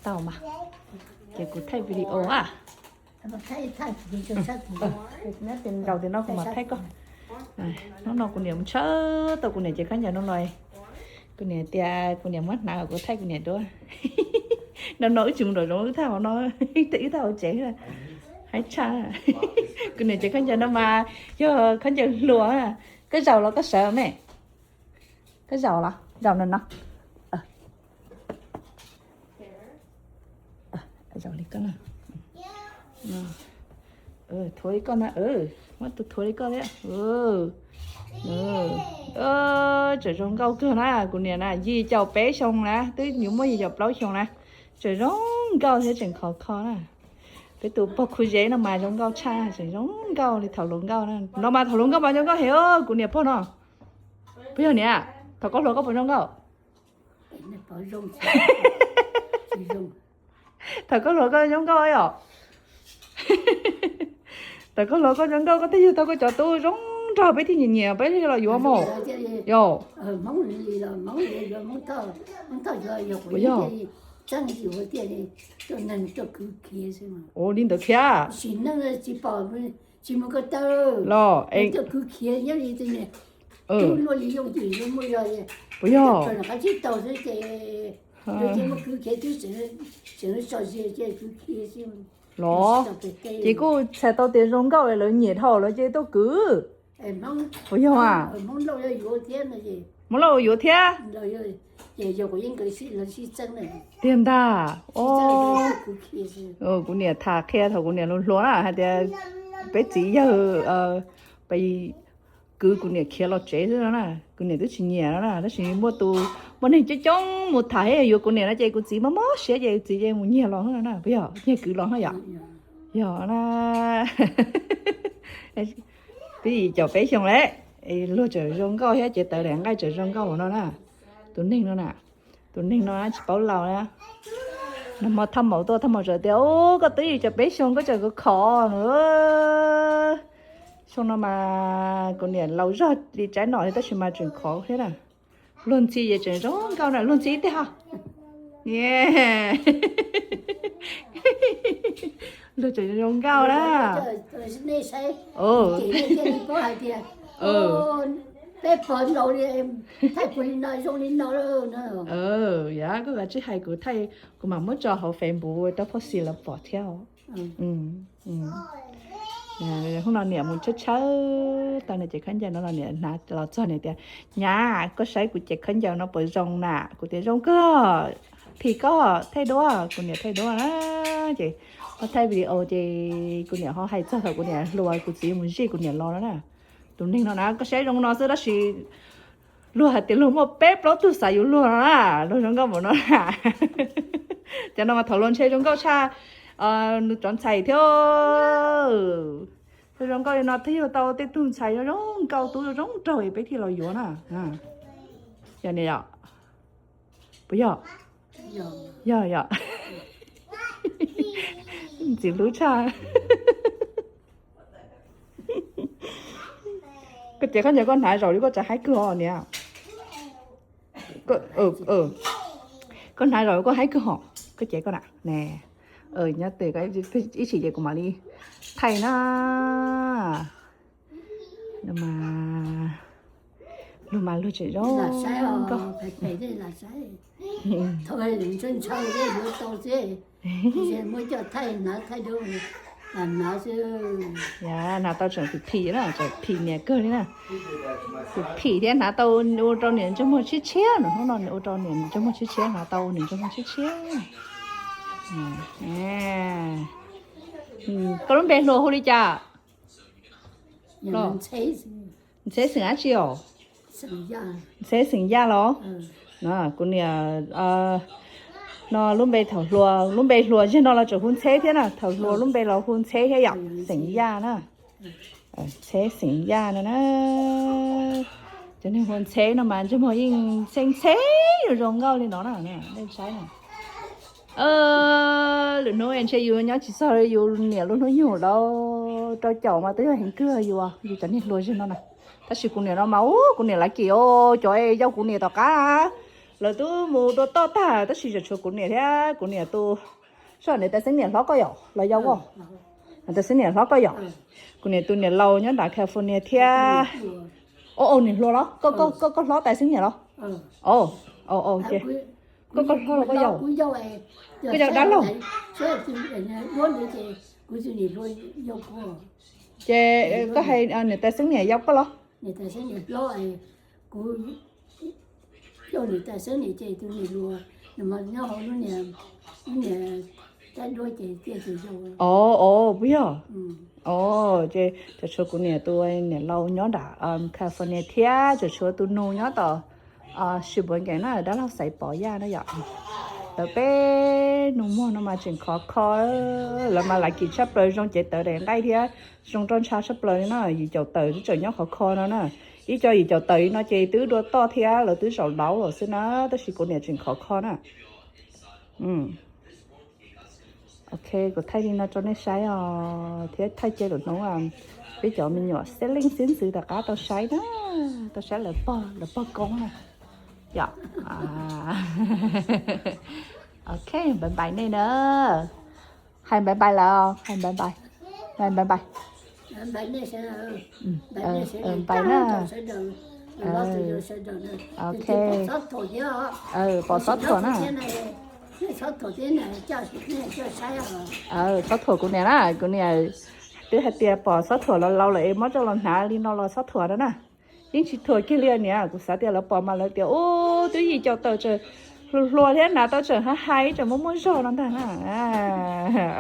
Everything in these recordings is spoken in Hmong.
Tau mas, ces kuv thaij video a. Zaum tias no kuv mam thaij koj. Hnub no kuv niam mus tshawb tau kuv niam cev khaub ncaws no los. Kuv niam tias kuv niam muab hnav kuv thaij kuv niam duab. No no wb tsis mus nraum zoov, wb thaij hauv no, wb thaij hauv tsev. Haib tshaj. Kuv niam cev khaub ncaws no mas yog khaub ncaws hluas. Koj zaum los koj sawv me. Koj zaum los zaum no no. Zaum li koj na. Thuav li koj na, muab tus thuav li koj thiab. Tseem zoo nkauj kawg na, kuv niam na yim caum peb xyoo na, twb yuav muaj yim caum plaub xyoo na. Tseem zoo nkauj thiab tseem khov kho na. Peb tus pog khu zeb no mas zoo nkauj tshaj, tseem zoo nkauj li thaum hluas nkauj na. No mas thaum hluas nkauj mas zoo nkauj heev, kuv niam pog no. Puas yog niam? Thaum koj hluas koj puas zoo nkauj? Thaum koj hluas koj zoo nkauj yom? Thaum koj hluas koj zoo nkauj, koj twb yug tau koj cov tub zoo nraug peb thiaj nyiam nyiam peb thiaj los yuav mas. Yog. Puas yog? Ua li ntawd thiab. Los puas yog? Los ces kuj txhais tau tias zoo nkauj es lawv nyiam dhau lawv ces tuaj kwv. Puas yog a? Hmoob Lauj yuav thiab. Tiag ntag. Kuv niam tham qhia thaum kuv niam hluas hluas na hais tias peb txiv yawg pes kwv kuv niam khiav los tsev xwb no na, kuv niam twb tsis nyiam no na, tab sis muaj tus, muaj neeg coob coob mus tham thiab yuav kuv niam no ces kuv txiv mob mob siab ces kuv txiv ces mus nyiag los no na, puas yog? Nyiag kwv los no yom? Yog na. Twb yim caum peb xyoo lawm, luag tseem zoo nkauj thiab, ces tawv daim nqaij tseem zoo nkauj no na. Tus neeg no na, tus neeg no tsis paub laus na. Nag hmo thaj maum tuaj, thaj maum txawm tias, Ub, koj twb yim caum peb xyoo koj tseem khov khov no. Xyoo no mas kuv niam laus zog li tsaib nom li tab sis mas tseem khov thiab na. Luag ntxhi ces tseem zoo nkauj na, luag ntxhi ib teg ho. Luag tseem zoo nkauj na. Yog koj kav tsij hais kuv thaij, kuv mam muab tso hauv Facebook rau phoj xis lawv pom thiab. Hnub no niam mus tshawb tshawb tau niam cev khaub ncaws no los niam hnav los txog niam tias, Nyab, koj saib kuv cev khaub ncaws no puas zoo na? Kuv tias, Zoo kawg, phim koj thaij duab. Kuv niam thaij duab na. Ces ho thaij video ces kuv niam ho hais txog thaum kuv niam hluas kuv txiv mus zij kuv niam los no na. Tus neeg no na koj saib zoo no xwb tab sis luag hais tias luag muaj peb plaub tug xav yuav luag no na, luag zoo nkauj npaum no na. Cov no mas thaum luag ntshe zoo nkauj tshaj nws cov ntxhais thiab. Luag zoo nkauj li no thiaj yug tau tej tug ntxhais zoo nkauj tub zoo nraug peb thiaj los yuav na. Yog ni yom? Puas yog? Yog yom? Ntxim hlub tshaj. Koj cev khaub ncaws koj hnav zaum li koj tsav haib kawg os niam. Koj hnav zaum li koj haib kawg hos, koj cev koj na ne. Nyob tes ib chim ces kuv mam li thaij na. Luag mas luag tseem zoo nkauj. Yog hnav tau tseem phim phim na, tseem phim niam kawg li na. Phim phim thiab hnav tau ua rau niam ntsej muag tshiab tshiab no, hnub no niam ua rau niam ntsej muag tshiab tshiab, hnav tau ua niam ntsej muag tshiab tshiab. Koj lub npe hluas hu li cas? Ntxheb xeem dab tsi os? Ntxheb xeem Yaj los? Kuv niam no lub npe thaum hluas, lub npe hluas zeg no los tseem hu Ntxheb thiab na, thaum hluas lub npe los hu Ntxheb thiab yom, xeem Yaj na. Ntxheb xeem Yaj no na. Cov neeg hu Ntxheb no mas ntsej muag yeej Ntxheb Ntxheb zoo nkauj li no na, nej saib na. Lwm hnub ntshe yus nyob tsis txog yus niam lub hnub nyoog lawm, rau caum mas twb yog heev kawg yus, yus cov niag hluas zeg no na. Tab sis kuv niam no mas ub, kuv niam lav kim os, cov yau kuv niam tom qab Lawv twb mus dua toj tag tab sis tseem tshuav kuv niam thiab kuv niam tus, soj niam tais xeeb niam hlob koj yom los yau koj? Tais xeeb niam hlob koj yom? Kuv niam tus niam laus nyob nram California thiab. O, niam hluas los? Koj, koj hlob tais xeeb niam los? O, o, ces koj, koj hlob los koj yau? Koj yau dab laug. Ces koj hais niam tais xeeb niam yau koj los? O, o, puas yog? O, ces tseem tshuav kuv niam tus niam laus nyob nram California thiab tseem tshuav tus nus nyob tom Sheboygan na, dab laug Xaiv Pov Yaj na yom. Lawv peb nus muag no mas tseem khov kho, lawv mas lav kim tshaj plaws, zoo cev tawv daim nqaij thiab zoo roj ntsha tshaj plaws li na. Yim caum tawm twb tseem nyob khov kho no na. Ib co yim caum tawm li no ces twb dua toj thiab lawv twb zaum laub lawm xwb na, tab sis kuv niam tseem khov kho na. Ok, kuv thaij li no rau nej saib os, thiab thaij cia lwm hnub peb cov me nyuam xeeb leej xeeb ntxwv tom qab tau saib na, tau saib lawv pog, lawv pog koob na yom. Ok, bye bye nej na. Hais bye bye lawm, hais bye bye, hais bye bye. Bye na. Ok. Pom Xob Thuam na. Xob Thuam kuv niam na, kuv niam twb hais tias pom Xob Thuam los laus lawm es muab coj los hnav li no los Xob Thuam no na. Yeej tsis thuam kiag li niam, kuv xav tias lawv pom mas lawv tias ub twb yim caum tawm tseem hluas hluas thiab hnav tau tseem hab hais tseem muaj muaj zog no ntag na.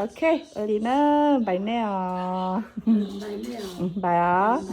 Ok, ua li na, bye nej os. Bye os.